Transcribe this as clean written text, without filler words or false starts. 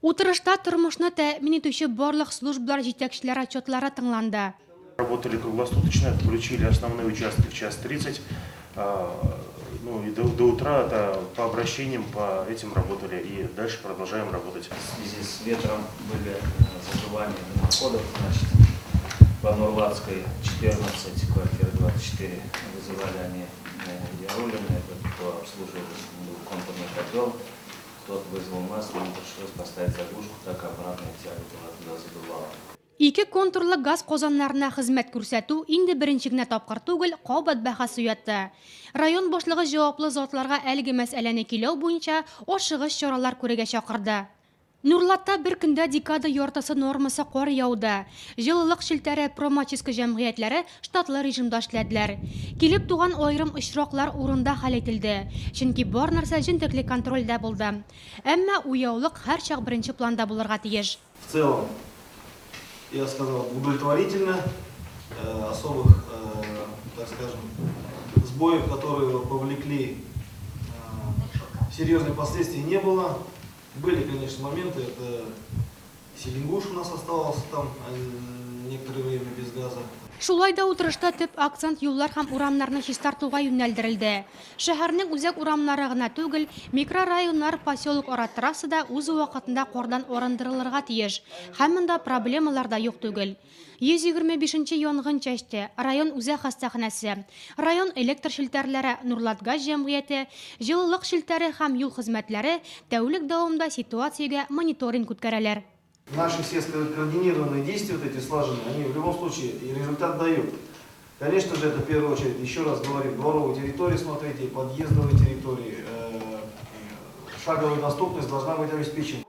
Утырышта тормышны тәэмин итүче барлык службалар җитәкчеләре отчетлары тыңланды. Работали круглосуточно, отключили основные участки в 1:30. Ну и до утра это по обращениям, по этим работали и дальше продолжаем работать. В связи с ветром были заживания дымоходов, по Нурлатской 14, квартира 24, вызывали они Яруллина, это кто обслуживал контурный котел, тот вызвал нас, нам пришлось поставить заглушку, так обратная тяга была туда задувала. Ике контурлы газ казаннарына хезмәт күрсәтү инде беренче генә тапкыр түгел, кабат бәхәс уятты. Район башлыгы җаваплы затларга әлеге мәсьәләне көйләү буенча ашыгыч чаралар күрергә чакырды. Нурлатта бер көндә декада яртысы нормасы кар яуды. Җылылык челтәре Промочистка җәмгыятьләре штатлы режимда эшләделәр. Килеп туган аерым очраклар урында хәл ителде. Чөнки бар нәрсә җентекле контрольдә булды. Әмма уяулык һәрчак беренче планда булырга тиеш. В целом, я сказал, удовлетворительно, особых, так скажем, сбоев, которые повлекли серьезные последствия, не было. Были, конечно, моменты, это Селингуш у нас оставался там некоторое время без газа. Шулай да утырышта төп акцент юллар һәм урамнарны чистартуга юнәлдерелде. Шәһәрнең үзәк урамнары гына түгел, микрорайоннар, поселок ара трасса да үз вакытында кардан арындырылырга тиеш. Һәм монда проблемалар да юк түгел. 125 янгын часте, район үзәк хастаханәсе, район электр челтәрләре, Нурлат газ җәмгыяте, җылылык челтәре һәм юл хезмәтләре тәүлек дәвамында ситуациягә мониторинг үткәрәләр. Наши все координированные действия, вот эти слаженные, они в любом случае и результат дают. Конечно же, это в первую очередь, еще раз говорим, дворовые территории, смотрите, подъездовые территории, шаговая доступность должна быть обеспечена.